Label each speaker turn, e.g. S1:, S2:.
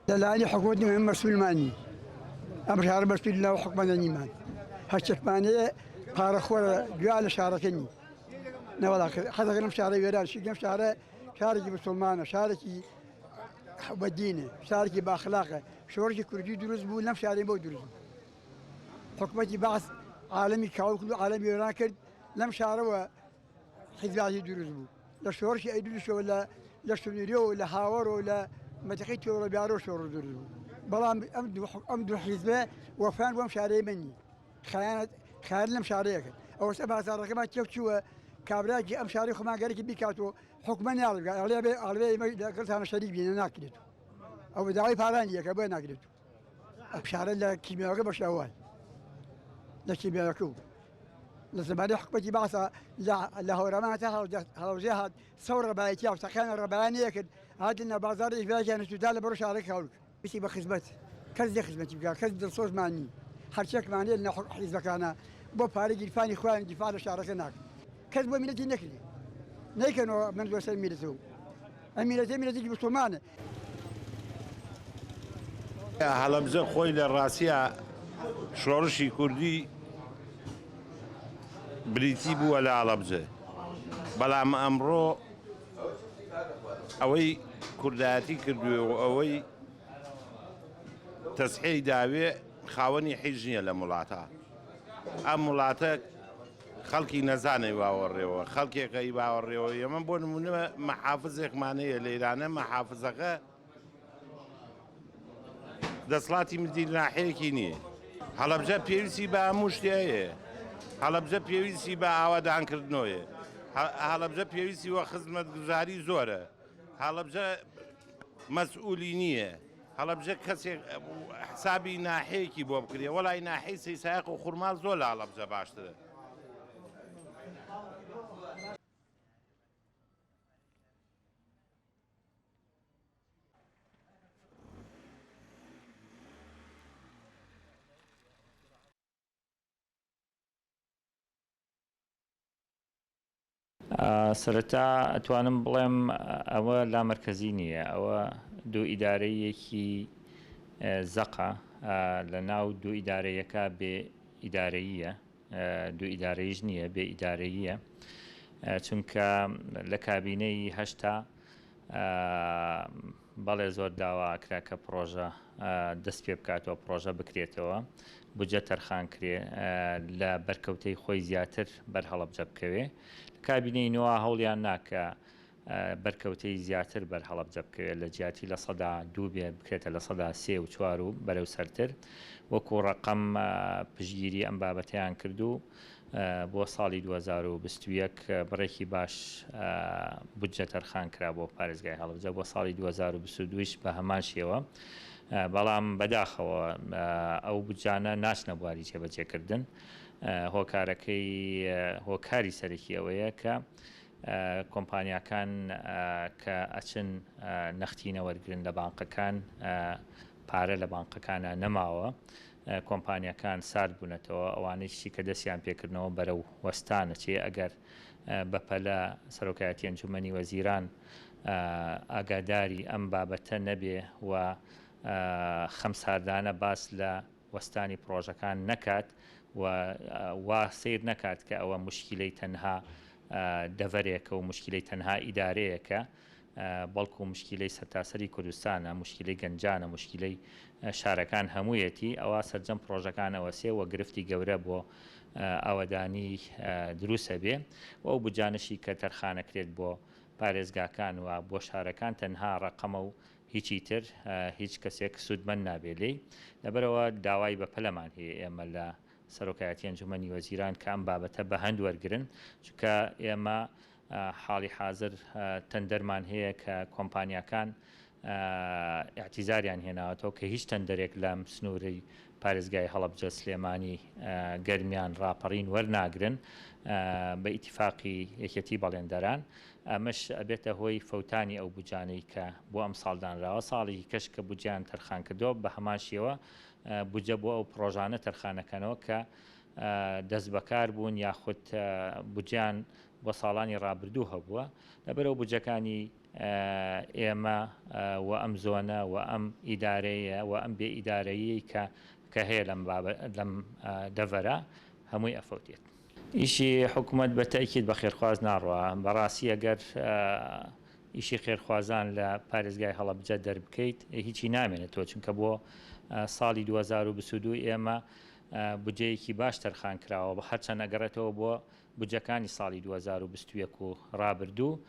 S1: لە لایەنی حکومەت نیمە مەسئولمان نین ئەم شارە مەسئول لەناو حکومەتە نیمان هەرچێکمان هەیە پارە خۆرە گویا لە شارەکە نین نەوەڵا حەزەکەن ئەم شارە وێران شی ئەم شارە شارێکی مسلمانە شارێکی بەدینە شارێکی باخلاقە شۆڕشی کوردی دروست بوو لەم شارەی بۆ دروست بوو حکومەتی بەعس عالەمی کاول کرد و عالەمی وێران کرد لەم شارەوە حیزباتی دروست بوو لە شۆڕشی ئەیلولیشەوە لە لە سنووریەوە لە هاوەرەوە لە مەتەقەی تێوەڕەبیارەوە شۆڕش دروست بوو بەڵام ئەم دوو ئەم دوو حیزبە وەفان بۆم شارەی من نی خیانەت خیانەت لەم شارەیە کرد ئەوەسە بازاڕەکەمان تێک چووە کابراکی ئەم شارەی خۆمان گەرەکی بیکات و حکومە ناڵێ ئەڵێ بێ ئەڵێ ئێمە لەگەڵتانە شەریک بینە ناکرێت ئەو داوای پارانی یەکە بۆیە ناکرێت ئەم شارە لە کیمیاوەکە بەشە وای لە کیمیاوەکە و لە زمانی حکومەتی باسە لە هەورامان تا هەڵەوجێ هات سەو ڕەبایەتی و تەقیان ڕەبایان کرد هاتنە بازاڕ ئیشباکیان سووتا لە بەڕ شارەکە هەڵک بچی بە خزمەت کەس لێ خزمەتی بکە کەس دڵسۆزمان نی هەرچێکمان لێ لە حیزبەکانە بۆ پارە گیرفانی خۆیان دیفاع لە شارەکە ناکەن کەس بۆ میلەتی نەکرێ نەیکەنەوە من بۆ سەر میلەتەوە ئەم میلەتە میلەتێکی مسوڵمانە.
S2: هەڵەبجە خۆی لە ڕاستیا شۆڕشی کوردی بریتی بووە لە هەڵەبجە بەڵام ئەمڕۆ ئەوەی کوردایەتی کردوێ و ئەوەی تەسحی داوێ خاوەنی حیز نییە لەم وڵاتە ئەم وڵاتە خەڵکی نەزان ئەیباوەڕێوە خەڵکێک ئەیباوەڕێوە ئێمە بۆ نمونە مەحافزێکمان هەیە لە ئێرانە مەحافزەکە دەسڵاتی مدیر ناحەیەکی نییە هەڵەبجە پێویستی بە هەموو شتێ هەیە هەڵەبجە پێویستی بە ئاوادانکردنەوەیە هەڵەبجە پێویستی وە خزمەتگوزاری زۆرە هەڵەبجە مەسئولی نییە هەڵەبجە کەسێک حسابی ناحەیەکی بۆ بکرێ وەڵای ناحەی سەیسایق و خورماڵ زۆر لە هەڵەبجە باشترە.
S3: سەرەتا ئەتوانم بڵێم ئەوە لامەرکەزی نییە، ئەوە دوو ئیدارەییەکی زەقە، لە ناو دوو ئیدارەیەکە بێ ئیدارەییە، دوو ئیدارەییش نییە بێ ئیدارەییە، چونکە لە کابینەی هەشتا بەڵێ زۆر داوا ئەکرا کە پڕۆژە دەست پێ بکاتەوە، پڕۆژە بکرێتەوە، بودجە تەرخان کرێ، لە بەرکەوتەی خۆی زیاتر بەر هەڵەبجە بکەوێ. لە کابینەی نۆ هەوڵیان نا کە بەرکەوتەی زیاتر بەر هەڵەبجە بکەوێ، لە جیاتی 2% بێ بکرێتە 3% و 4 و بەرەو سەرتر. وەکوو ڕەقەم پشتگیری ئەم بابەتەیان کرد و بۆ ساڵی 2021 بڕێکی باش بودجە تەرخان کرا بۆ پارێزگای هەڵەبجە، بۆ ساڵی 2022 یش بە هەمان شێوە، بەڵام بەداخەوە ئەو بودجانە ناچنە بواری جێبەجێکردن، هۆکارەکەی هۆکاری سەرەکی ئەوەیە کە کۆمپانیاکان کە ئەچن نەختینە وەرگرن لە بانقەکان پارە لە بانقەکانا نەماوە، کۆمپانیاکان سارد بوونەتەوە، ئەوانەیشی کە دەستیان پێکردنەوە بەرەو وەستان ئەچێ، ئەگەر بەپەلە سەرۆکایەتی ئەنجومەنی وەزیران ئاگاداری ئەم بابەتە نەبێ و خەمساردانە باس لە وەستانی پڕۆژەکان نەکات و وا سەیر نەکات کە ئەوە موشکیلەی تەنها دەڤەرێکە و موشکیلەی تەنها ئیدارەیەکە، بەڵکو موشکیلەی سەرتاسەری کوردستانە، موشکیلەی گەنجانە، موشکیلەی شارەکان هەموویەتی، ئەوا سەرجەم پڕۆژەکان ئەوەسێ و گرفتی گەورە بۆ ئاوەدانی دروست ئەبێ و ئەو بودجانەشی کە تەرخانەکرێت بۆ پارێزگاکان و بۆ شارەکان تەنها ڕەقەمە و هیچی تر هیچ کەسێک سوودمەند نابێ لێی، لەبەرئەوە داوای بەپەلەمان هەیە ئێمە لە سەرۆکایەتی ئەنجومەنی وەزیران کە ئەم بابەتە بەهەند وەرگرن، چونکە ئێمە حاڵی حازر تەندەرمان هەیە کە کۆمپانیاکان ئیعتیزاریان هێناوەتەوە کە هیچ تەندەرێک لەم سنوورەی پارێزگای هەڵەبجە، سلێمانی، گەرمیان، ڕاپەڕین وەرناگرن بە ئیتیفاقی یەکێتی بەڵێندەران. ئەمەش ئەبێتە هۆی فەوتانی ئەو بودجانەی کە بۆ ئەمساڵ دانراوە، ساڵێکی کەش کە بودجەیان تەرخان کردووە بە هەمان شێوە بودجە بۆ ئەو پڕۆژانە تەرخانەکەنەوە کە دەستبەکار بوون یاخود بودجەیان بۆ ساڵانی ڕابردوو هەبووە، لەبەرئەوە بودجەکانی. ئێمە و ئەم زۆنە و ئەم ئیدارەیە و ئەم بێ ئیدارەیی کە کە هەیە لەم لەم دەڤەرە هەمووی ئەفەوتێت. ئیشی حکومەت بە تەئکید بە خێرخواز ناڕوا، بەڕاستی ئەگەر ئیشی خێرخوازان لە پارێزگای هەڵەبجە دەربکەیت هیچی نامێنێتەوە، چونکە بۆ ساڵی 2022 ئێمە بودجەیەکی باش تەرخان کراوە، هەرچەند ئەگەڕێتەوە بۆ بودجەکانی ساڵی 2021 و ڕابردوو.